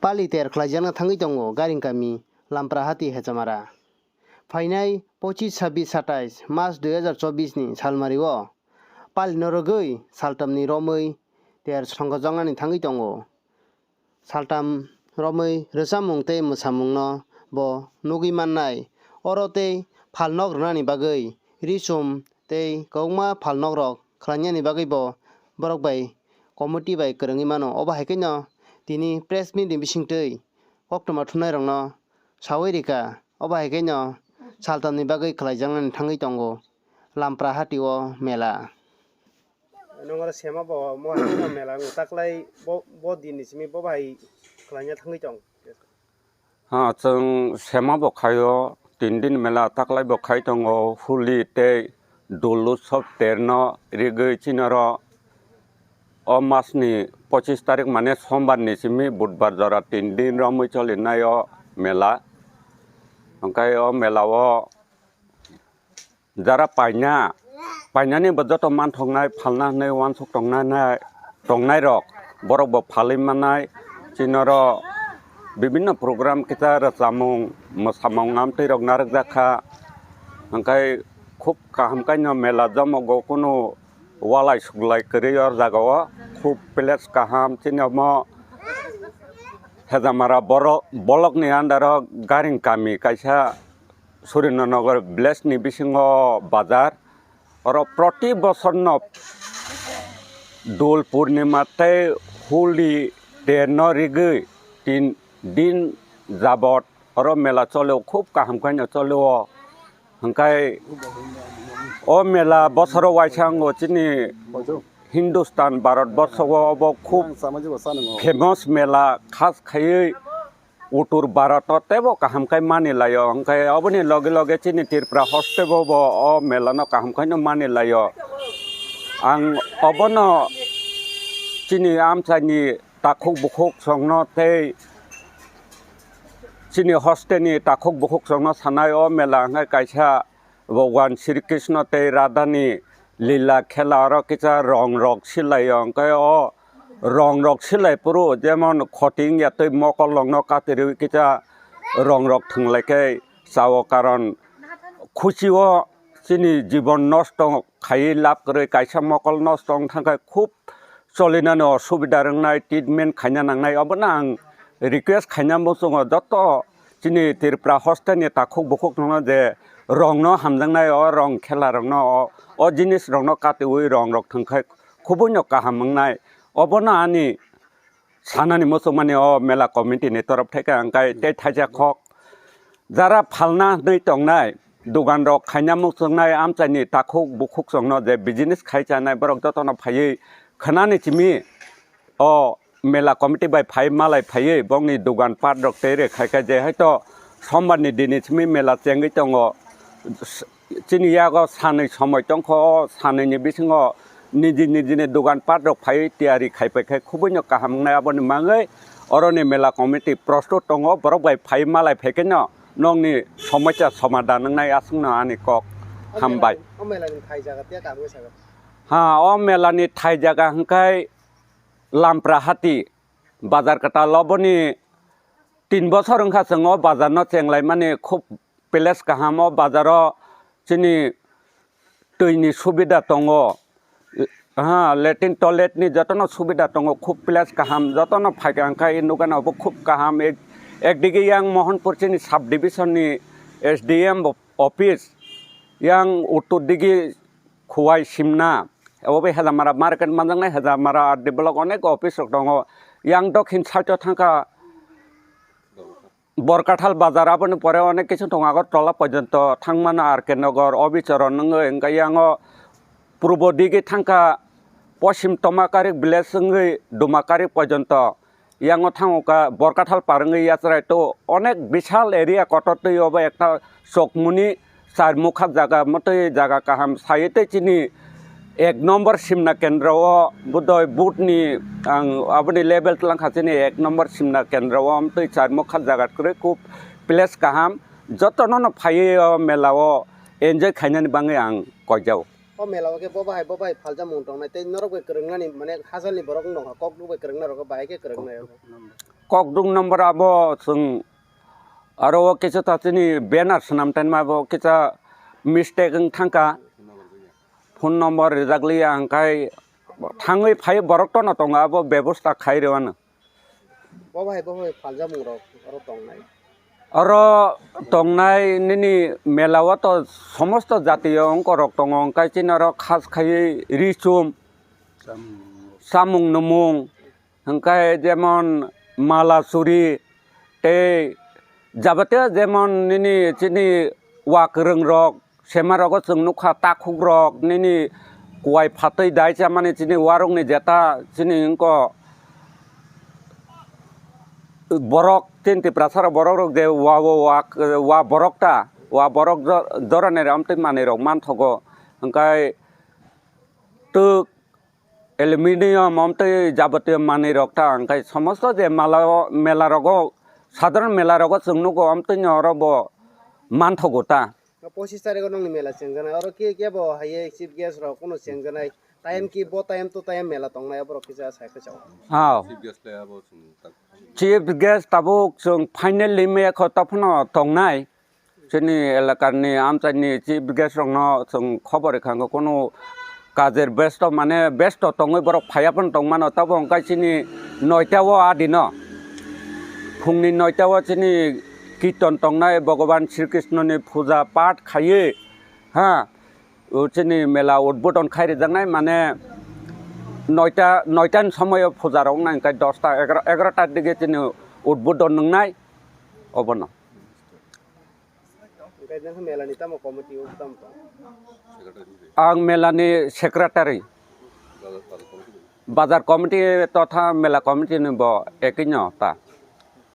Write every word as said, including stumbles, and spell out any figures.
pali tiyar khlaijakna thangwi tongo Garing kami Lamprahati Hechamara. Phainai pochis, sabis, satais March dui hazar chobis ni salmari o pali no rwgwi saltam ni romwi tiyar songkhojaknani thangwi tongo. Saltam romwi rwchapmung tei mwsamungno bo nugwi mannai. Oro tei phalnok rwnani bagwi ri-chum tei kwbangma phalnokrok khlainani bagwi bo borok bai committee bai kwrwngwi mano. Obo hai kheno tini press meet ni bisingtwi koktwma thunairokno saui rikha. Obo hai kheno saltamni bagwi khlaijaknani thangwi tongo Lamprahati o mela. Nwng oro sema bo mo hai kheno mela wng taklai bo, bo din ni simi bo bai khlaina thangwi tong. Ha, chwng sema bo khaio, tin din mela taklai bo khai tongo, huli tei dul utsob terno rigwi chini oro o mas ni pochis tarik mane sombar ni simi budbar jora tin din romwi cholinai o mela. Hwnkhe o mela o jara paina, painani bo joto manthoknai phalna hinwi uansuk tongnai, tongnai rok borok bo phalwi mannai. Chini oro bibinno program kisa rwchapmung mwsamung amtwi rok narwkjak kha. Hwnkhe khub kaham khe no mela jomogo kunu walai suklai kwrwi o jaga o, khub place kaham. Chini omo Hejamara borok, bolok ni under o Garing kami kaisa Surendra Nagar village ni bisingo bazar. Oro proti bosor no Dol Purnima tei Holi terno rigwi tin din jabot oro mela cholio, khub kaham khaino cholio. Hwnkhe o mela bosoro waisa wngo chini Hindustan, Bharat borsao obo khub famous mela, khas khaiwi uttor Bharat o teibo kaham khai mani laio. Hwnkhe oboni loge loge chini Tripura hosteo bo o mela no kaham khaino mani laio. Ang obono chini amchaini takhuk bukhuk songno tei chini hosteni takhuk bukhuk songno sanai, o mela hwnkhe kaisa Bhagwan Sri Krishna tei Radha ni lila khela, oro kisa rong rok silai o, hwnkhe o rong rok silai phuru jemon khoti wngya tei mokol rok no katirwi kisa rong rok thwnglai khe chao, karon khuchi o chini jibon nosto khaiwi lab kwrwi, kaisa mokol nosto wng thangkhe khub cholinani osubida wngnai, treatment khaina nangnai. Obono ang request khaina muchungo joto chini Tripura hosteni takhuk bukhuk no je rong no hamjaknai, o rong khela rok no, o, o jinis rok no katiwi rong rok thwngkhe khubui no kaham wngnai. Obono ani sanani muchungmani o mela committee ni torof thai khe ang kai tei thaisa khok jara phalna hwnwi tongnai, dugan rok khaina muchungnai, amchaini takhuk bukhuk songno je business khai chanai, borok jotono phaiwi khwnani simi o mela committee bai phai malai phaiwi bongni dugan pat rok tei rek khai kha, je haito sombar ni dini simi mela chengwi tongo. Chini yago sanwi somoi tongkho, o sanwi ni bisingo niji niji ni dugan pat rok phaiwi tiyari khai pai khai khubui no kaham wngnai. Aboni mangwi oroni mela committee prostut tongo, borok bai phai malai phai khe no nokni somosya somadhan wngnai aswk no ani kok. Hambai. O mela ni thai jaga tiya kaham khe sago. Ha, o mela ni thai jaga hwnkhe Lamprahati bazar kwtal, oboni tin bosor wngkha chwng o bazar no chenglaimani, khub place kaham. O bazar o chini twi ni subida tongo, ha, latrine toilet ni jotono subida tongo, khub place kaham. Jotono phaikha hwnkhe nukgana bo khub kaham. Ek, ekdigi yang Mohanpur chini sub division ni S D M office, yang uttor digi Khowai Simna, obo bai Hejamara market manjaknai, Hejamara R D block onek office rok tongo. Yang dokhin side o thangkha Borkathal bazar, aboni pore onek kisu tongo, Agartala porjonto thangmano, R K Nagar, Obicharan wngwi, hwnkhe yango purbo digi thangkha Poschim Tomakarik village wngwi Dumakarik porjonto. Yango thango kha Borkathal par wngwi yachrai to, onek bishal area kotor twi obo ekta chokmuni Charmukha jaga, mwtwi jaga kaham sai tei chini ek number simna kendro o budoi but ni ang aboni level tlang kha chini ek number simna kendro o, mwtwi Charmukha jaga kwrwi khub place kaham. Jotono no phaiwi o mela o enjoy khainani bagwi ang koijao. O mela o khe bo bahai bo bahai phaljakmung tongnai tei norok bai kwrwngnani mane hachal ni borok wng tongkha, kok rwk bai kwrwngna rok bahai khe kwrwngnai. kokdung number abo chwng aro o kisa ta chini banner swnam tanma abo kisa mistake wng thangkha. Phone number rijak liya hwnkhe thangwi phai borok tono tongo abo bebosta khai rwano. Bo bai, bo bai phaljamungrok oro tongnai. Oro tongnai nini mela o to somosto jatiyo ongkorok tongo, hwnkhe chini oro khas khaiwi ri chum, samung numung, hwnkhe jemon mala churi tei jabatiyo jemon nini chini wa kwrwngrok, semarogo chwng nukha takhukrok nini kuwai phatwi dai chamani chini warokni jeta chini wngko borok chini Tiprasarok borokrok je wa, wa, wa, wa borok ta, wa borok jo-, jorani amtwi manwirok manthogo, hwnkhe twk, aluminium, amtwi jabatiyo manwirok ta, hwnkhe somosto je mala o, mela rogo, sadharon mela rogo chwng nugo, amtwino oro bo manthogo ta. Pochistariko nongni mela chengjanai, oro ke kebo haiye chief guest rok kuno chengjanai, time ki bo time to time mela tongnai, aborok kisa sai khe chao. Hao. Chief guest le abo chwng tak. Chief guest tabuk chwng finally mekho tophano tongnai. Chini elakani amchaini chief guest rokno chwng khobor rikha, hwnkhe kunu kajer besto, mane besto tongwi borok phaiya phano tongmano, tabuk hwnkhe chini noita o adino, phungni noita o chini kirtan tongnai, Bhogoban Sri Krishnoni puja pat khaiwi, ha, o chini mela udbodon khai rijaknai, mane noita, noitani somoio puja rok wngnai, hwnkhe dosta, egarota dige chini udbodon wngnai, obono. Hwnkhe nang melani tamo committee o tamo tong? Ang melani secretary. Bazar committee totha mela committee ni bo ekino ta.